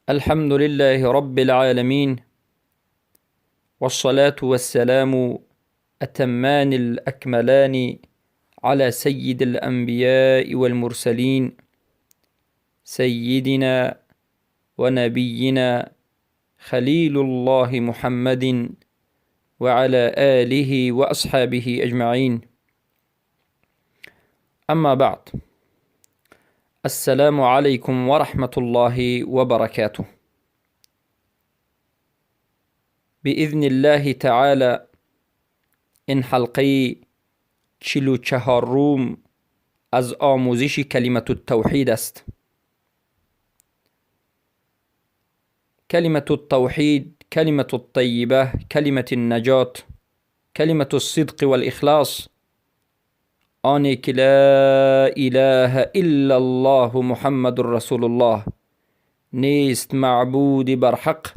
الحمد لله رب العالمين، والصلاة والسلام أتمان الأكملان على سيد الأنبياء والمرسلين، سيدنا ونبينا خليل الله محمد وعلى آله وأصحابه أجمعين. أما بعد، السلام عليكم ورحمة الله وبركاته. بإذن الله تعالى این حلقه 44 از آموزش کلمة التوحید است. کلمة التوحید، کلمة الطیبه، کلمة النجات، کلمة الصدق والإخلاص، آنی که لا اله الا الله محمد رسول الله، نیست معبود برحق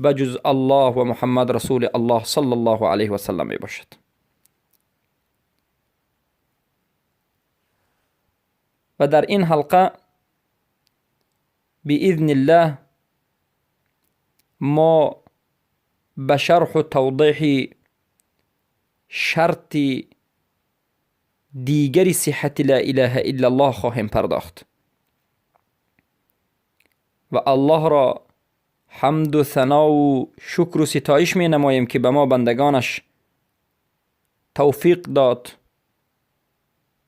بجز الله و محمد رسول الله صلی الله علیه و سلم می باشد. و در این حلقه باذن الله ما به شرح و توضیح شرط دیگر صحت لا اله الا الله خواهیم پرداخت و الله را حمد و ثنا و شکر و ستایش می نماییم که به ما بندگانش توفیق داد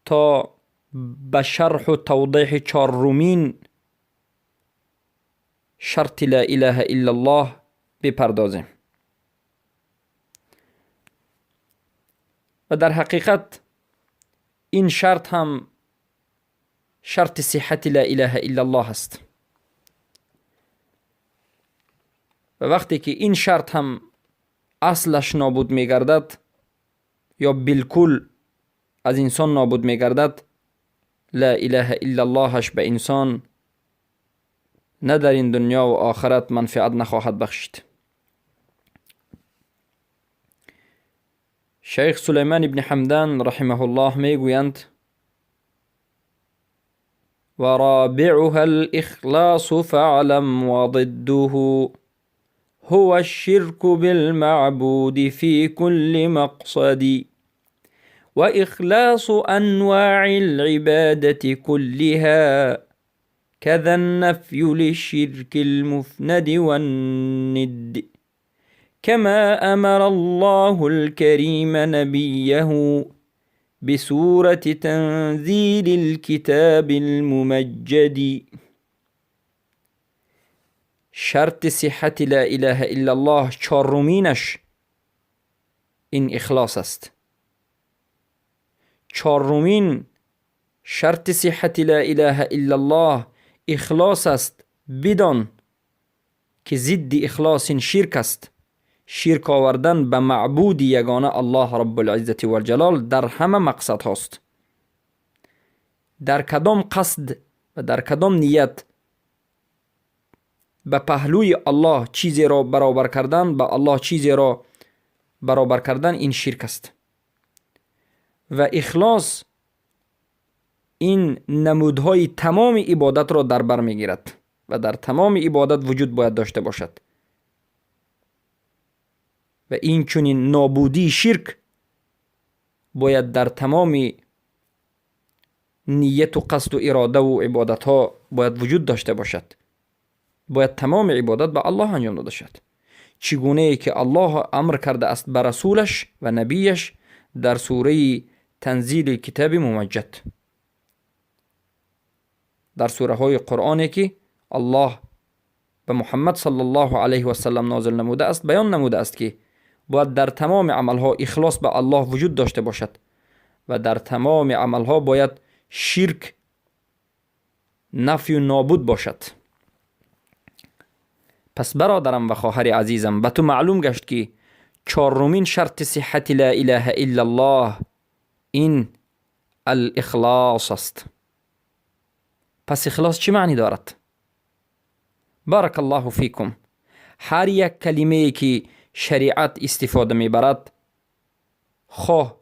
تا به شرح و توضیح چهارمین شرط لا اله الا الله بپردازیم. و در حقیقت این شرط هم شرط صحت لا اله الا الله است. و وقتی که این شرط هم اصلش نابود میگردد یا بالکل از انسان نابود میگردد، لا اله الا اللهش به انسان نه در این دنیا و آخرت منفعت نخواهد بخشید. شیخ سلیمان ابن حمدان رحمه الله میگویند: و رابعها الاخلاص فاعلم وضده هو الشرك بالمعبود في كل مقصد، وإخلاص أنواع العبادة كلها، كذا النفي للشرك المفند والند، كما أمر الله الكريم نبيه بسورة تنزيل الكتاب الممجد. شرط صحت لا اله الا الله چهارمینش این اخلاص است. چهارمین شرط صحت لا اله الا الله اخلاص است. بدان که ضد اخلاص این شرک است. شرک آوردن به معبود یگانه الله رب العزة والجلال در همه مقصد هاست. در کدام قصد و در کدام نیت به پهلوی الله چیزی را برابر کردن، به الله چیزی را برابر کردن، این شرک است. و اخلاص این نمودهای تمام عبادت را در بر میگیرد و در تمام عبادت وجود باید داشته باشد. و این چنین نابودی شرک باید در تمام نیت و قصد و اراده و عبادت ها باید وجود داشته باشد. باید تمام عبادت به الله انجام داده شد، چگونه ای که الله امر کرده است به رسولش و نبیش در سوره تنزیل کتاب ممجد، در سوره های قرآنی که الله به محمد صلی الله علیه و سلم نازل نموده است، بیان نموده است که باید در تمام عملها اخلاص به الله وجود داشته باشد و در تمام عملها باید شرک نفی و نابود باشد. پس برادرم و خواهر عزیزم، به تو معلوم گشت که چهارمین شرط صحت لا اله الا الله این الاخلاص است. پس اخلاص چه معنی دارد؟ بارک الله فیکم. هر یک کلمه که شریعت استفاده میبرد، خواه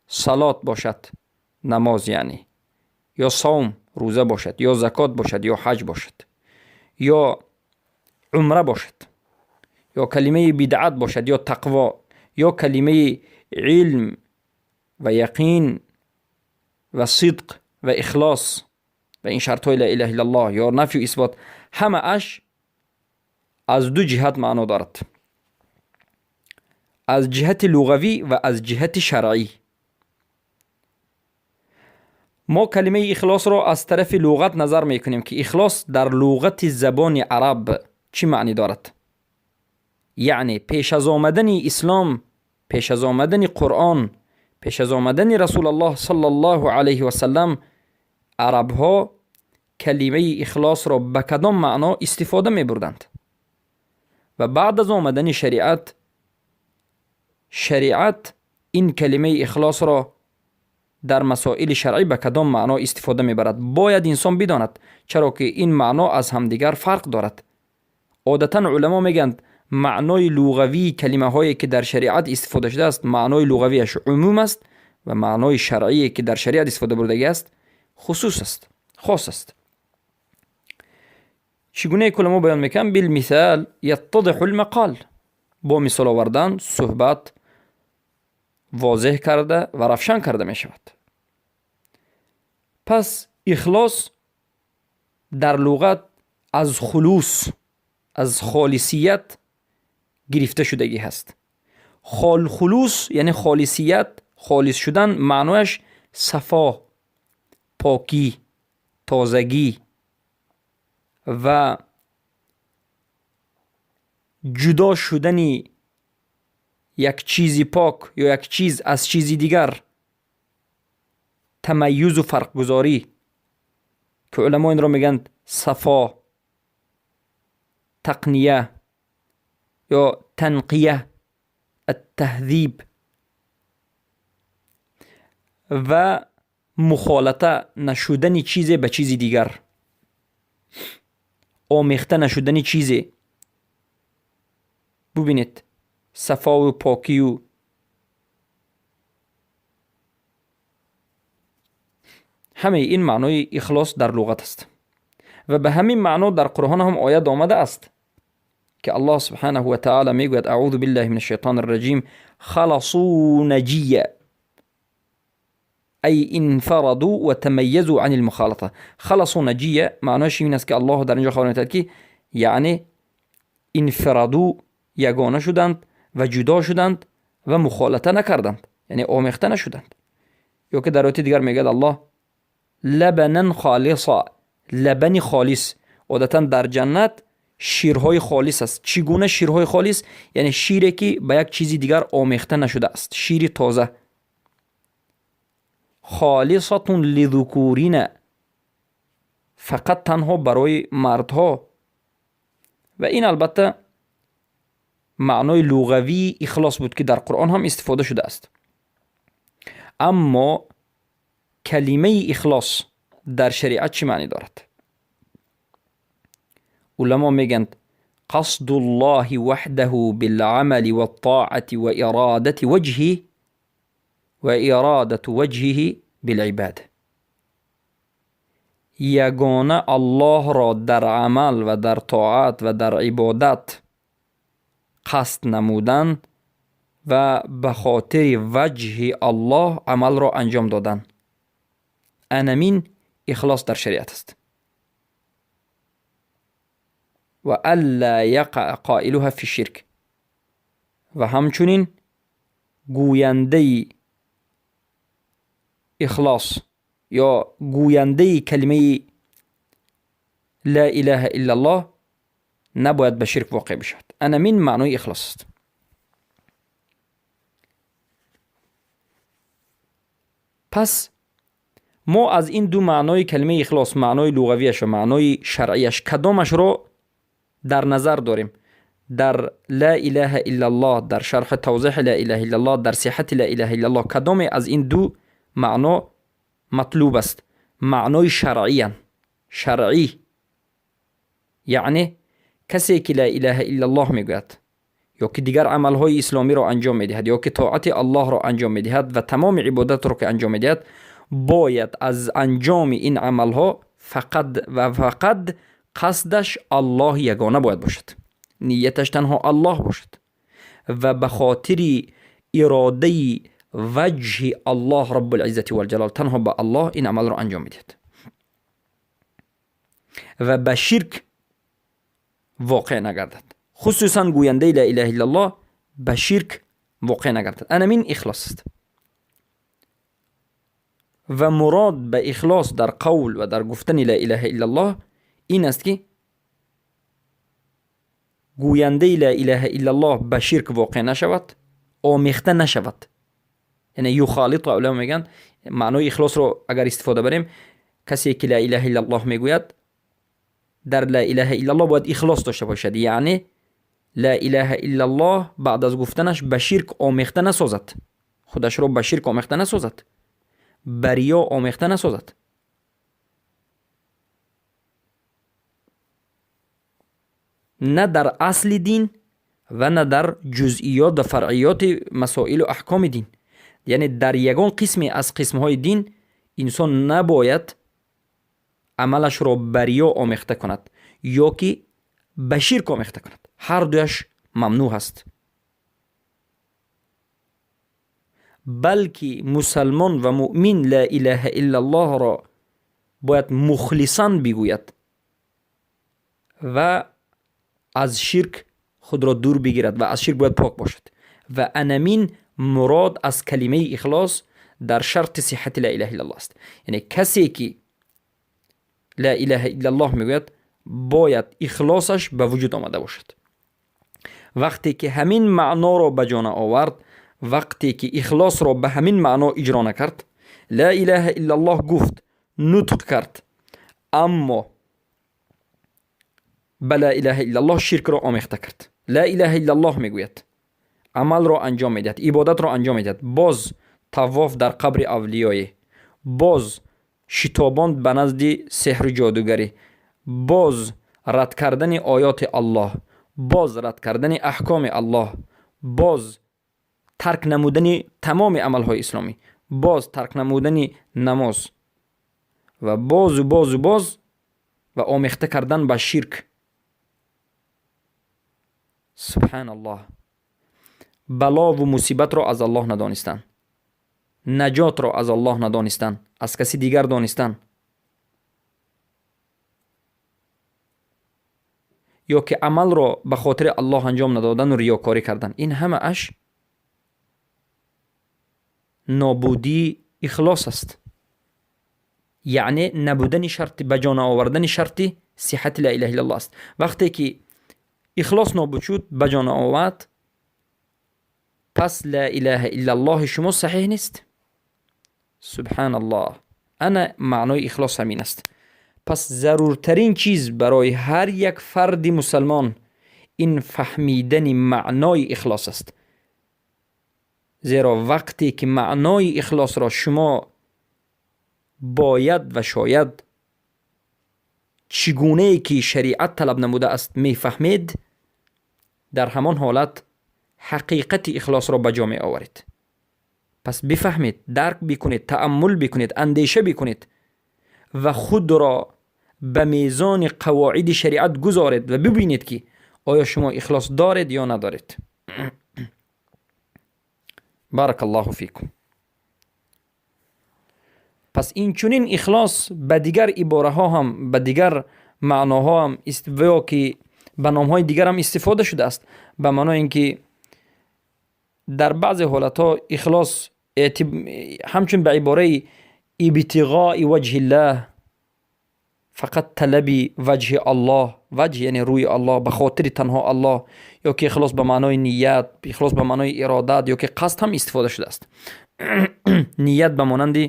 صلات باشد، نماز یعنی، یا صوم روزه باشد، یا زکات باشد، یا حج باشد، یا умра бошад, ё калимаи бидъат бошад, ё тақво, ё калимаи илм ва яқин ва сидқ ва ихлос ва ин шартҳои ла илаҳа иллаллоҳ ё нафю исбот, ҳамааш аз ду ҷиҳат маъно дорад: аз ҷиҳати луғавӣ ва аз ҷиҳати шаръӣ. Мо калимаи ихлосро аз тарафи луғат назар мекунем, ки ихлос дар луғати забони араб чӣ маънӣ дорад. Яъне пеш аз омадани ислом, пеш аз омадани Қуръон, пеш аз омадани Расулаллоҳ саллаллоҳу алайҳи васаллам, арабҳо калимаи ихлосро ба кадом маъно истифода мебурданд ва баъд аз омадани шариат, шариат ин калимаи ихлосро дар масоили шаръӣ ба кадом маъно истифода мебарад, бояд инсон бидонад, чаро ки ин маъно аз ҳамдигар фарқ дорад. Одатан уламо мегӯянд, маънои луғавии калимаҳое, ки дар шариат истифода шудааст, маънои луғавиаш умум аст ва маънои шаръие, ки дар шариат истифода бурдагӣ аст, хусус аст, хос аст. Чӣ гунае ки уламо баён мекунанд: بالمثال يتضح المقال, бо мисол овардан суҳбат возеҳ карда ва равшан карда мешавад. Пас ихлос дар луғат аз хулус, аз холисият гирифта шудагӣ ҳаст. Хулус яъне холисият, холис шудан, маънояш сафо, покӣ, тозагӣ ва ҷудо шудани як чизи пок ё як чиз аз чизи дигар, тамайюзу фарқгузорӣ, ки уламо инро мегӯянд сафо, тақния ё танқия, аттаҳзиб ва мухолата нашудани чизе ба чизи дигар, омехта нашудани чизе. Бубинед, сафову покию ҳамаи ин маънои ихлос дар луғат аст ва ба ҳамин маъно дар Қуръон ҳам оят омада аст, ки Аллоҳ субҳанаҳу ва таъала мегӯяд: أعوذ بالله من الشيطان الرجيم, خلصوا نجيا أي انفردوا وتميزوا عن المخالطة. خلصوا نجيا маънояш ин аст, ки Аллоҳ дар инҷо хабар медиҳад, ки яъне انفردوا, ягона шуданд ва ҷудо шуданд ва мухолата накарданд, яъне омехта нашуданд. Ё ки дар ояти дигар мегӯяд Аллоҳ: لبنا خالصا, лабани холис. Одатан дар ҷаннат ширҳои холис аст. Чӣ гуна ширҳои холис? Яъне шире, ки ба як чизи дигар омехта нашудааст, шири тоза. خالصة للذاكرين, фақат танҳо барои мардҳо. Ва ин албатта маънои луғавии ихлос буд, ки дар Қуръон ҳам истифода шудааст. Аммо калимаи ихлос дар шариат чӣ маънӣ дорад? Уламо мегӯянд: قصد الله وحده بالعمل والطاعة وإرادة وجهه وإرادة وجهه بالعبادة. Ягона Аллоҳро дар амал ва дар тоат ва дар ибодат қасд намудан ва ба хотири ваҷҳи Аллоҳ амалро анҷом додан, анамин ихлос дар шариат аст. وألا يقع قائلها في الشرك, ва ҳамчунин гӯяндаи ихлос ё гӯяндаи калимаи ла илаҳа иллаллоҳ набояд ба ширк воқеъ бишавад. Анамин маънои ихлос аст. Пас мо аз ин ду маънои калимаи ихлос, маънои луғавиаш ва маънои шаръияш, кадомашро дар назар дорем дар ла илаҳа иллаллоҳ, дар шарҳи тавзеҳи ла илаҳа иллаллоҳ, дар сиҳати ла илаҳа иллаллоҳ? Кадоме аз ин ду маъно матлуб аст? Маънои шаръиян, шаръӣ, яъне касе, ки ла илаҳа иллаллоҳ мегӯяд ё ки дигар амалҳои исломиро анҷом медиҳад, ё ки тоати Аллоҳро анҷом медиҳад ва тамоми ибодатро, ки анҷом медиҳад, бояд аз анҷоми ин амалҳо фақат ва фақат қасдаш Аллоҳ ягона бояд бошад. нияташ танҳо Аллоҳ бошад ва ба хотири иродаи ваҷҳи Аллоҳ Раббулиззати валҷалол танҳо ба Аллоҳ ин амалро анҷом медиҳад ва ба ширк воқеъ нагардад. Хусусан гӯяндаи ла илаҳа иллаллоҳ ба ширк воқеъ нагардад. Анамин ихлос аст. Ва мурод ба ихлос дар қавл ва дар гуфтани ла илаҳа иллаллоҳ ин аст, ки гӯяндаи ла илаҳа иллаллоҳ ба ширк воқеъ нашавад, омехта нашавад. Яъне юхолиту, уламо мегӯянд, маънои ихлосро агар истифода барем, касе ки ла илаҳа иллаллоҳ мегӯяд, дар ла илаҳа иллаллоҳ бояд ихлос дошта бошад. Яъне ла илаҳа иллаллоҳ баъд аз гуфтанаш ба ширк омехта насозад, худашро ба ширк омехта насозад, ба риё омехта насозад. На дар асли дин ва на дар ҷузъиёт ва фаръиёти масоилу аҳкоми дин. Яъне дар ягон қисме аз қисмҳои дин инсон набояд амалашро ба риё омехта кунад ё ки ба ширк омехта кунад. Ҳар дуяш мамнӯъ ҳаст. Балки мусалмон ва муъмин ла илаҳа иллаллоҳро бояд мухлисан бигӯяд ва аз ширк худро дур бигирад ва аз ширк бояд пок бошад. Ва анамин мурод аз калимаи ихлос дар шарти сиҳати ла илаҳа иллаллоҳ аст. Яъне касе ки ла илаҳа иллаллоҳ мегӯяд, бояд ихлосаш ба вуҷуд омада бошад. Вақте ки ҳамин маъноро ба ҷо наовард, вақте ки ихлосро ба ҳамин маъно иҷро накард, ла илаҳа иллаллоҳ гуфт, нутқ кард, аммо ба ла илаҳа иллаллоҳ ширкро омехта кард. Ла илаҳа иллаллоҳ мегӯяд, амалро анҷом медиҳад, ибодатро анҷом медиҳад, боз тавоф дар қабри авлиёе, боз шитобонд ба назди сеҳру ҷодугарӣ, боз рад кардани оёти Аллоҳ, боз рад кардани аҳкоми Аллоҳ, боз тарк намудани тамоми амалҳои исломӣ, боз тарк намудани намоз ва бозу бозу боз ва омехта кардан ба ширк. Субҳаналлоҳ. Балову мусибатро аз Аллоҳ надонистан, наҷотро аз Аллоҳ надонистан, аз каси дигар донистан, ё ки амалро ба хотири Аллоҳ анҷом надодану риёкорӣ кардан, ин ҳамааш нобудии ихлос аст. Яъне набудани шарти, ба ҷо наовардани шарти сиҳати ла илаҳа иллаллоҳ аст. Вақте ки ихлос нобуд шуд, ба ҷо наовард, пас ла илаҳа иллаллоҳи шумо саҳиҳ нест. Субҳаналлоҳ. Ана маънои ихлос ҳамин аст. Пас заруртарин чиз барои ҳар як фарди мусалмон ин фаҳмидани маънои ихлос аст. Зеро вақте ки маънои ихлосро шумо бояд ва шояд чӣ гунае ки шариат талаб намудааст мефаҳмед, дар ҳамон ҳолат ҳақиқати ихлосро ба ҷо меоваред. Пас бифаҳмед, дарк бикунед, тааммул бикунед, андеша бикунед ва худро ба мезони қавоиди шариат гузоред ва бибинед, ки оё шумо ихлос доред ё надоред. Баракаллоҳу фикум. Пас инчунин ихлос ба дигар ибораҳо ҳам, ба дигар маъноҳо ҳам ё ки ба номҳои дигар ҳам истифода шудааст, ба маънои ин ки дар баъзе ҳолатҳо ихлос ҳамчун ба ибораи ибтиғои ваҷҳиллаҳ, фақат талаби ваҷҳи Аллоҳ, ваҷҳ яъне рӯи Аллоҳ, ба хотири танҳо Аллоҳ, ё ки ихлос ба маънои ният, ихлос ба маънои иродат ё ки қасд ҳам истифода шудааст. Ният ба монанди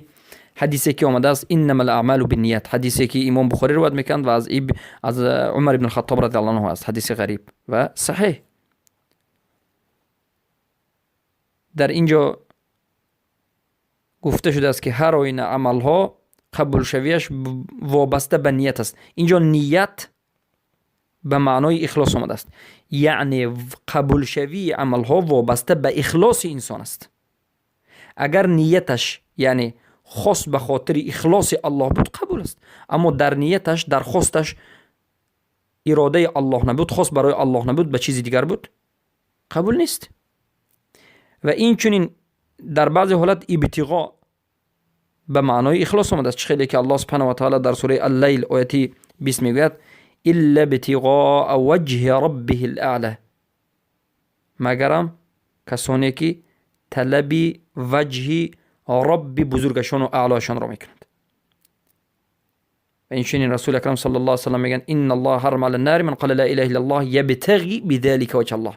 ҳадисе ки омадааст: иннама аъмалу бинният, ҳадисе ки имом Бухорӣ ривоят мекунанд ва аз Умар ибн Хаттоб радиаллоҳу анҳу аст, ҳадиси ғариб ва саҳеҳ. Дар ин ҷо гуфта шудааст, ки ҳар оина амалҳо қабулшавиаш вобаста ба ният аст. Ин ҷо ният ба маънои ихлос омадааст, яъне қабулшавии амалҳо вобаста ба ихлоси инсон аст. Агар нияташ, яъне хос ба хотири ихлоси Аллоҳ буд, қабул аст, аммо дар нияташ, дар хосташ иродаи Аллоҳ набуд, хос барои Аллоҳ набуд, ба чизи дигар буд, қабул нест. Ва инчунин дар баъзе ҳолат ибтиғо ба маънои ихлос омадааст, чӣ хеле ки Аллоҳ субҳанаҳу ва таъала дар сураи Аллайл ояти 20 мегӯяд: илла ибтиғоа ваҷҳи раббиҳи л-аъла, магарам касоне ки талаби ваҷҳи Робби бузургашону аълоашонро мекунанд. Ва инчунин Расули акрам саллаллоҳу алайҳи васаллам мегӯянд: инна аллоҳа ҳаррама ала ннари ман қала ла илаҳа иллаллоҳ ябтағи бидалика ваҷҳа аллоҳ.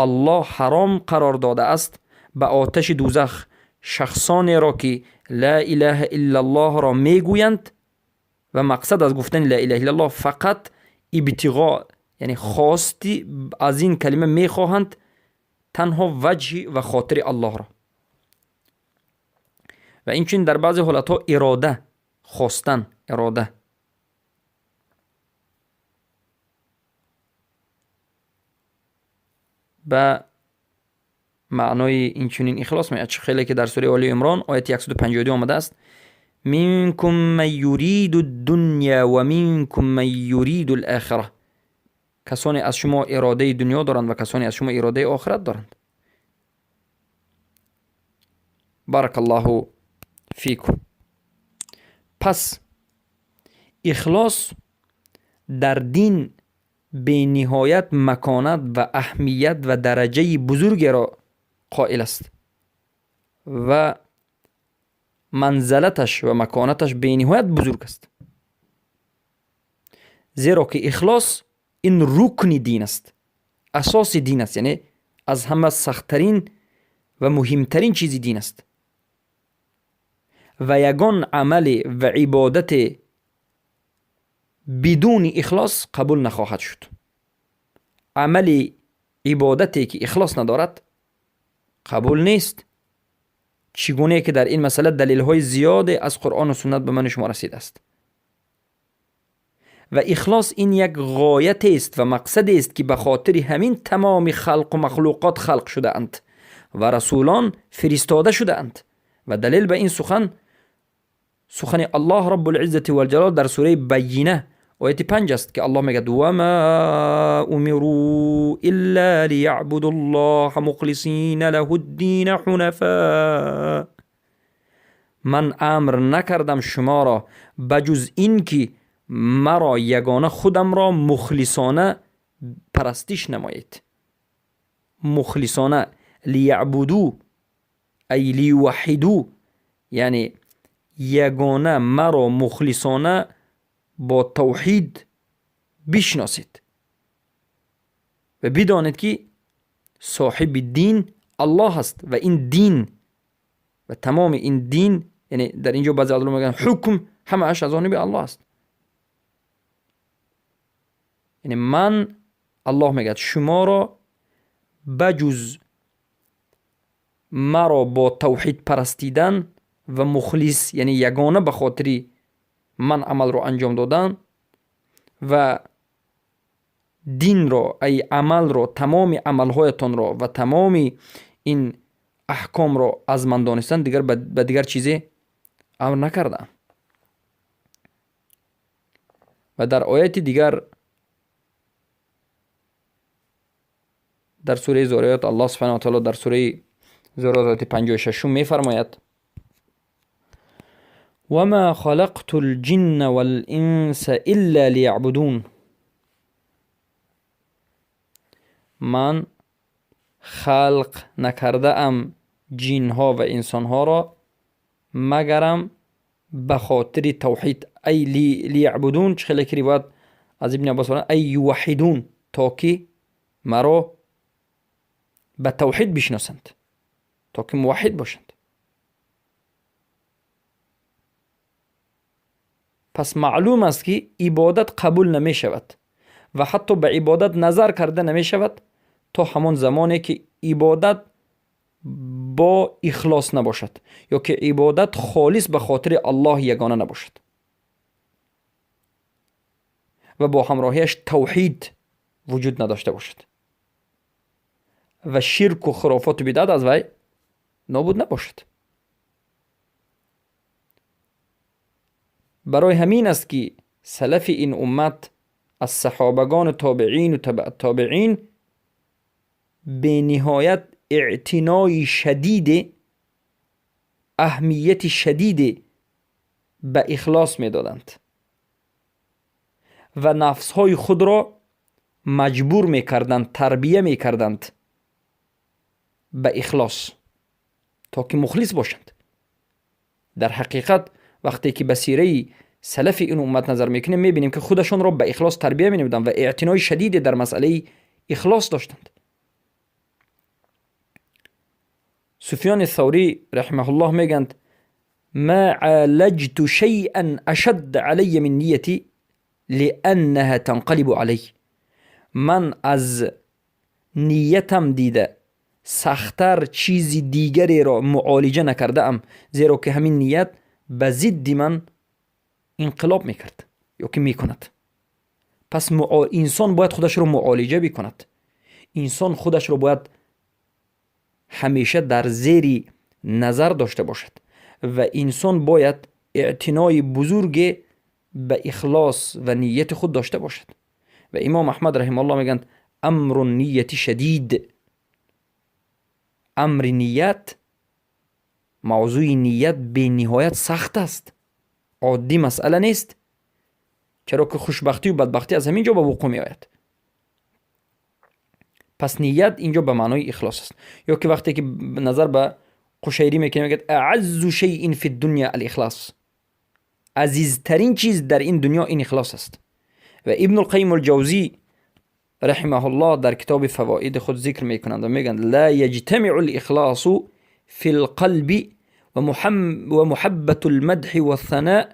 Аллоҳ ҳаром қарор додааст ба оташи дӯзах шахсонеро ки ла илаҳа иллаллоҳро мегӯянд ва мақсад аз гуфтани ла илаҳа иллаллоҳ фақат ибтиғо, яъне хости аз ин калима мехоҳанд танҳо ваҷҳи ва хотири Аллоҳро. Ва инчунин дар баъзе ҳолатҳо ирода, хостан, ирода. Ба маънои инчунин ихлос меояд, чӣ хеле ки дар сураи Оли Имрон ояти 152 омадааст: минкум ман юриду ддунья ва минкум ман юриду л-охира. Касоне аз шумо иродаи дунё доранд ва касоне аз шумо иродаи охират доранд. Баракаллоҳу фикум. Пас ихлос дар дин бениҳоят маконат ва аҳамият ва дараҷаи бузургеро қоил аст ва манзалаташ ва маконаташ бениҳоят бузург аст, зеро ки ихлос ин рукни дин аст, асоси дин аст, яъне аз ҳама сахттарин ва муҳимтарин чизи дин аст ва ягон амале ва ибодате бидуни ихлос қабул нахоҳад шуд. Амали ибодате ки ихлос надорад қабул нест. Чӣ гуне ки дар ин масъала далелҳои зиёде аз Қуръону суннат ба мани шумо расидааст. Ва ихлос ин як ғоятест ва мақсадест ки ба хотири ҳамин тамоми халқу махлуқот халқ шудаанд ва расулон фиристода шудаанд. Ва далел ба ин сухан сухани Аллоҳ Раббул-иззати вал-ҷалол дар сураи Байина ояти 5 аст ки Аллоҳ мегӯяд: ва ма умиру илла лияъбуду ллоҳа мухлисина лаҳу-ддина ҳунафа. Ман амр накардам шуморо ба ҷуз ин ки маро ягона худамро мухлисона парастиш намоед. Мухлисона лияъбуду ай лиюваҳиду, яъне ягона маро мухлисона бо тавҳид бишносед ва бидонед ки соҳиби дин Аллоҳ аст ва ин дин ва тамоми ин дин, яъне дар ин ҷо баъзе уламо мегӯянд ҳукм ҳамааш аз ҷониби Аллоҳ аст. Яъне ман, Аллоҳ мегӯяд, шуморо ба ҷуз маро бо тавҳид парастидан ва мухлис, яъне ягона ба хотири ман амалро анҷом додан ва динро, ай амалро, тамоми амалҳоятонро ва тамоми ин аҳкомро аз ман донистан дигар ба дигар чизе амр накардаам. Ва дар ояти дигар дар сураи Зориёт Аллоҳ субҳанаҳу ва таъоло дар сураи Зориёт ояти 56 мефармояд: ва ма халақту л-ҷинна вал-инса илла лияъбудун. Ман халқ накардаам ҷинҳо ва инсонҳоро магарам ба хотири тавҳид. Ай лияъбудун, чӣ хеле ки ривоят аз Ибни Аббос овард, ай юваҳидун, то ки маро ба тавҳид бишносанд, то ки муваҳҳид бошанд. Пас маълум аст ки ибодат қабул намешавад ва ҳатто ба ибодат назар карда намешавад то ҳамон замоне ки ибодат бо ихлос набошад ё ки ибодат холис ба хотири Аллоҳ ягона набошад ва бо ҳамроҳиаш тавҳид вуҷуд надошта бошад ва ширку хурофоту бидъат аз вай нобуд набошад. Барои ҳамин аст ки салафи ин уммат аз саҳобагон, тобеин ва табаъ тобеин бениҳоят эътинои шадиде, аҳамияти шадиде ба ихлос медоданд ва нафсҳои худро маҷбур мекарданд, тарбия мекарданд ба ихлос, то ки мухлис бошанд. Дар ҳақиқат вақте ки ба сираи салафи ин уммат назар мекунем, мебинем, ки худашонро ба ихлос тарбия менамуданд ва эътинои шадиде дар масъалаи ихлос доштанд. Суфёни Саврӣ раҳимаҳуллоҳ мегӯянд: ма алаҷту шайъан ашадда алайя мин ниятӣ лианнаҳа танқалибу алай. Ман аз ниятам дида сахттар чизи дигареро муолиҷа накардаам, зеро ки ҳамин ният ба зидди ман инқилоб мекард ё ки мекунад. Пас инсон бояд худашро муолиҷа бикунад. Инсон худашро бояд ҳамеша дар зери назар дошта бошад ва инсон бояд эътинои бузурге ба ихлос ва нияти худ дошта бошад. Ва имом Аҳмад раҳимаҳуллоҳ мегӯянд: амру нияти шадид. Амри ният, мавзӯи ният бениҳоят сахт аст, оддӣ масъала нест, чаро ки хушбахтию бадбахтӣ аз ҳамин ҷо ба вуқӯъ меояд. Пас ният инҷо ба маънои ихлос аст. Ё ки вақте ки назар ба Қушайрӣ мекунем, мегӯяд: аъаззу шайъин фи дунё ал-ихлос. Азизтарин чиз дар ин дунё ин ихлос аст. Ва Ибну Алқайим Алҷавзӣ раҳимаҳуллоҳ дар китоби фавоиди худ зикр мекунанд ва мегӯянд: ла яҷтамиъу ал-ихлосу фи л-қалби ва муҳаббату л-мадҳи ва-th-санаъ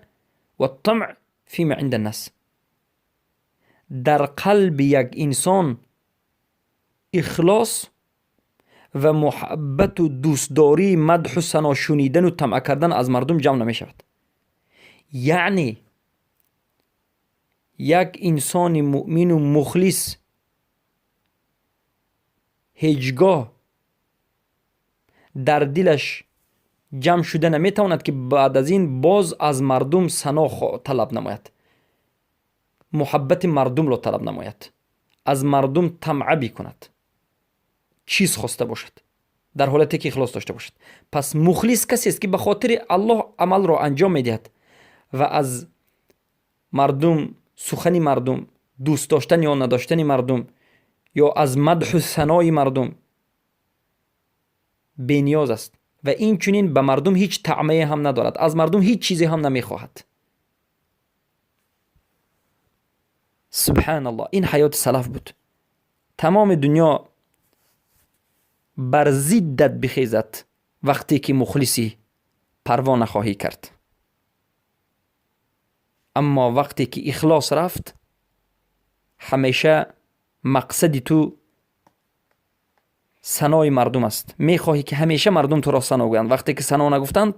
ва-т-тамъ фима ъинда н-нас. Дар қалби як инсон ихлос ва муҳаббату дӯстдории мадҳу сано шунидану тамъа кардан аз мардум ҷамъ намешавад. Яъне як инсони муъмину мухлис ҳеҷ гоҳ дар дилаш ҷамъ шуда наметавонад, ки баъд аз ин боз аз мардум сано талаб намояд, муҳаббати мардумро талаб намояд, аз мардум тамъа бикунад, чиз хоста бошад, дар ҳолате ки ихлос дошта бошад. Пас мухлис касест, ки ба хотири Аллоҳ амалро анҷом медиҳад ва аз мардум, сухани мардум, дӯст доштан ё надоштани мардум ё аз мадҳу санои мардум бениёз аст ва инчунин ба мардум ҳеҷ таъмае ҳам надорад, аз мардум ҳеҷ чизе ҳам намехоҳад. Субҳаналлоҳ, ин ҳаёти салаф буд. Тамоми дунё бар зиддат бихезад вақте ки мухлисӣ, парво нахоҳӣ кард. Аммо вақте ки ихлос рафт, ҳамеша мақсади ту санои мардум аст. Мехоҳӣ ки ҳамеша мардум туро сано гӯянд. Вақте ки сано нагуфтанд,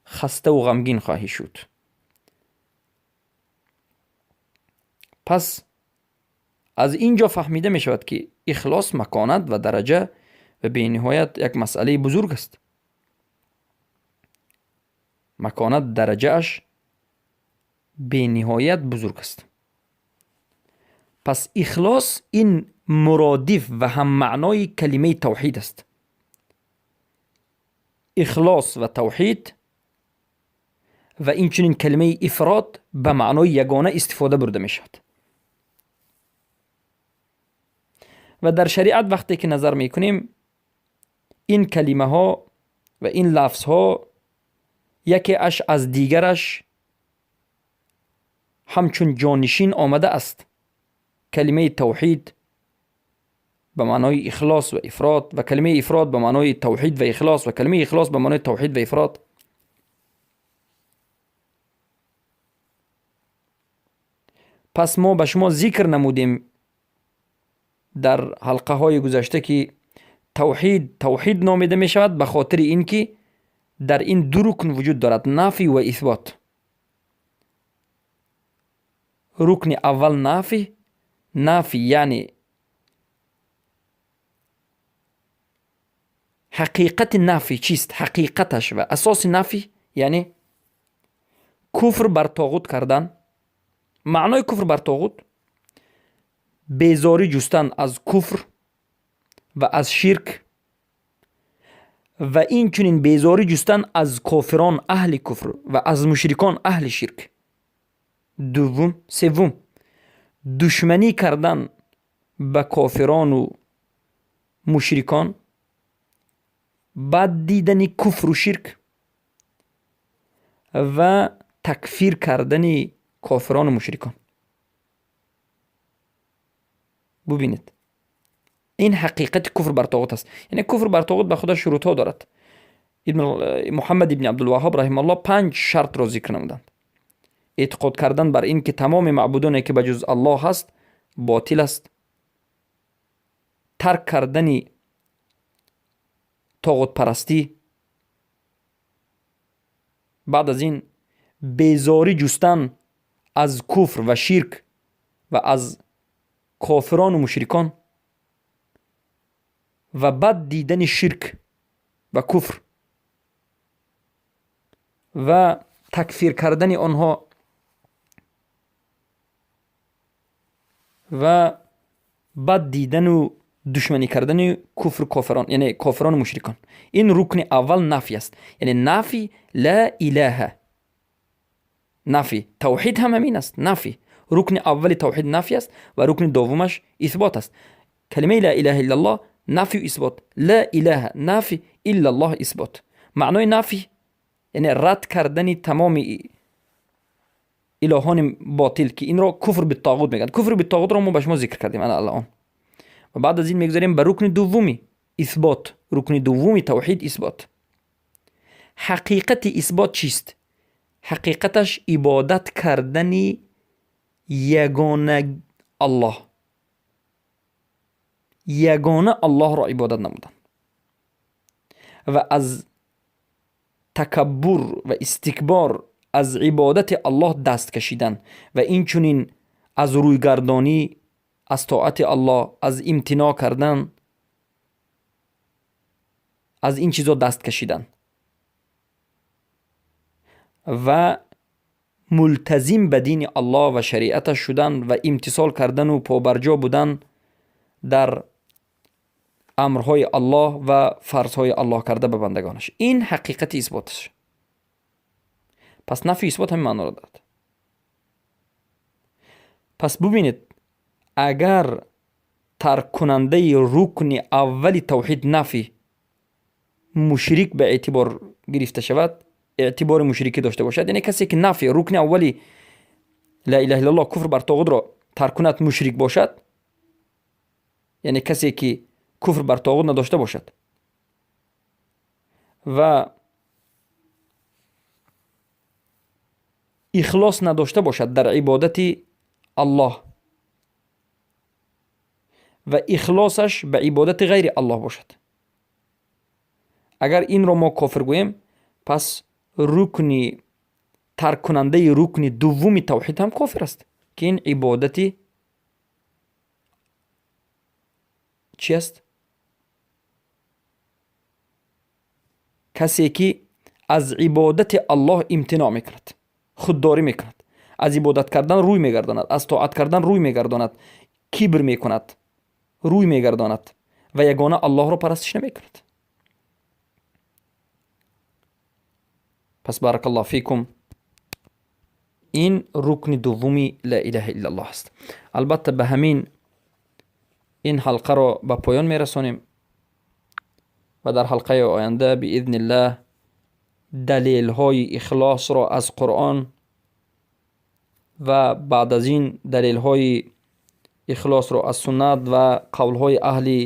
хаставу ғамгин хоҳӣ шуд. Пас аз ин ҷо фаҳмида мешавад, ки ихлос маконат ва дараҷа ва бениҳоят як масъалаи бузург аст. Маконат, дараҷааш бениҳоят бузург аст. Пас ихлос ин муродиф ва ҳаммаънои калимаи тавҳид аст. Ихлос ва тавҳид ва инчунин калимаи ифрод ба маънои ягона истифода бурда мешавад. Ва дар шариат вақте ки назар мекунем, ин калимаҳо ва ин лафзҳо якеаш аз дигараш ҳамчун ҷонишин омада аст. Калимаи тавҳид ба маънои ихлос ва ифрод ва калимаи ифрод ба маънои тавҳид ва ихлос ва калимаи ихлос ба маънои тавҳид ва ифрод. Пас мо ба шумо зикр намудем дар ҳалқаҳои гузашта, ки тавҳид тавҳид номида мешавад ба хотири ин ки дар ин ду рукн вуҷуд дорад, нафй ва исбот. Рукни аввал нафй, нафй яъне ҳақиқати нафй чист? Ҳақиқаташ ва асоси нафй яъне куфр бар тоғут кардан. Маънои куфр бар тоғут безорӣ ҷустан аз куфр ва аз ширк ва инчунин безорӣ ҷустан аз кофирон, аҳли куфр, ва аз мушрикон, аҳли ширк. Дуввум, севум, душманӣ кардан ба кофирону мушрикон, бад дидани куфру ширк ва такфир кардани кофирону мушрикон. Бубинед, ин ҳақиқати куфр бар тоғут аст. Яъне куфр бар тоғут ба худаш шурутҳо дорад. Муҳаммад ибни Абдулваҳҳоб раҳимааллоҳ 5 шартро зикр намуданд. Эътиқод кардан бар ин ки тамоми маъбудоне ки ба ҷуз Аллоҳ ҳаст ботил аст, тарк кардани тоғутпарастӣ, баъд аз ин безорӣ ҷустан аз куфр ва ширк ва аз кофирону мушрикон ва бад дидани ширк ва куфр ва такфир кардани онҳо ва бад дидану душманӣ кардани куфру кофирон, яъне кофирону мушрикон. Ин рукни аввал нафи аст, яъне нафи ла илаҳа, нафи тавҳид ҳам ҳамин аст. Нафи рукни аввали тавҳид нафи аст ва рукни дуввумаш исбот аст. Калимаи ла илаҳа иллаллоҳ нафию исбот, ла илаҳа нафи, иллаллоҳ исбот. Маънои нафи яъне рад кардани тамоми илоҳони ботил, ки инро куфр биттоғут мегӯянд. Куфр биттоғутро мо ба шумо зикр кардем ана аллаон. Ва баъд аз ин мегузарем ба рукни дуввуми исбот. Рукни дуввуми тавҳид исбот. Ҳақиқати исбот чист? Ҳақиқаташ ибодат кардани ягона Аллоҳ, ягона Аллоҳро ибодат намудан ва аз такаббур ва истикбор аз ибодати Аллоҳ даст кашидан ва инчунин аз рӯйгардонӣ аз тоати Аллоҳ, аз имтиноъ кардан, аз ин чизо даст кашидан ва мултазим ба дини Аллоҳ ва шариаташ шудан ва имтисол кардану побарҷо будан дар амрҳои Аллоҳ ва фарзҳои Аллоҳ карда ба бандагонаш. Ин ҳақиқати исбот аст. Пас нафи исбот ҳамин маъноро дорад. Пас бубинед, агар тарккунандаи рукни аввали тавҳид нафи мушрик ба эътибор гирифта шавад, эътибори мушрикӣ дошта бошад, яъне касе ки нафи рукни аввали ла илаҳа иллаллоҳ, куфр бар тоғутро тарк кунад, мушрик бошад, яъне касе ки куфр бар тоғут надошта бошад ва ихлос надошта бошад дар ибодати Аллоҳ ва ихлосаш ба ибодати ғайри Аллоҳ бошад, агар инро мо кофир гӯем, пас рукни тарккунандаи рукни дуввуми тавҳид ҳам кофир аст, ки ин ибодати чи аст? Касе ки аз ибодати Аллоҳ имтиноъ мекунад, худдорӣ мекунад, аз ибодат кардан рӯй мегардонад, аз тоат кардан рӯй мегардонад, кибр мекунад, рӯй мегардонад ва ягона Аллоҳро парастиш намекунад. Пас баракаллоҳ фикум, ин рукни дуввуми ла илаҳа иллаллоҳ аст. Албатта ба ҳамин ин ҳалқаро ба поён мерасонем ва дар ҳалқаи оянда биизниллаҳ далелҳои ихлосро аз Қуръон ва баъд аз ин далелҳои ихлосро аз суннат ва қавлҳои аҳли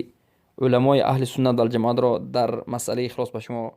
уламои аҳли суннат валҷамоатро дар масъалаи ихлос ба шумо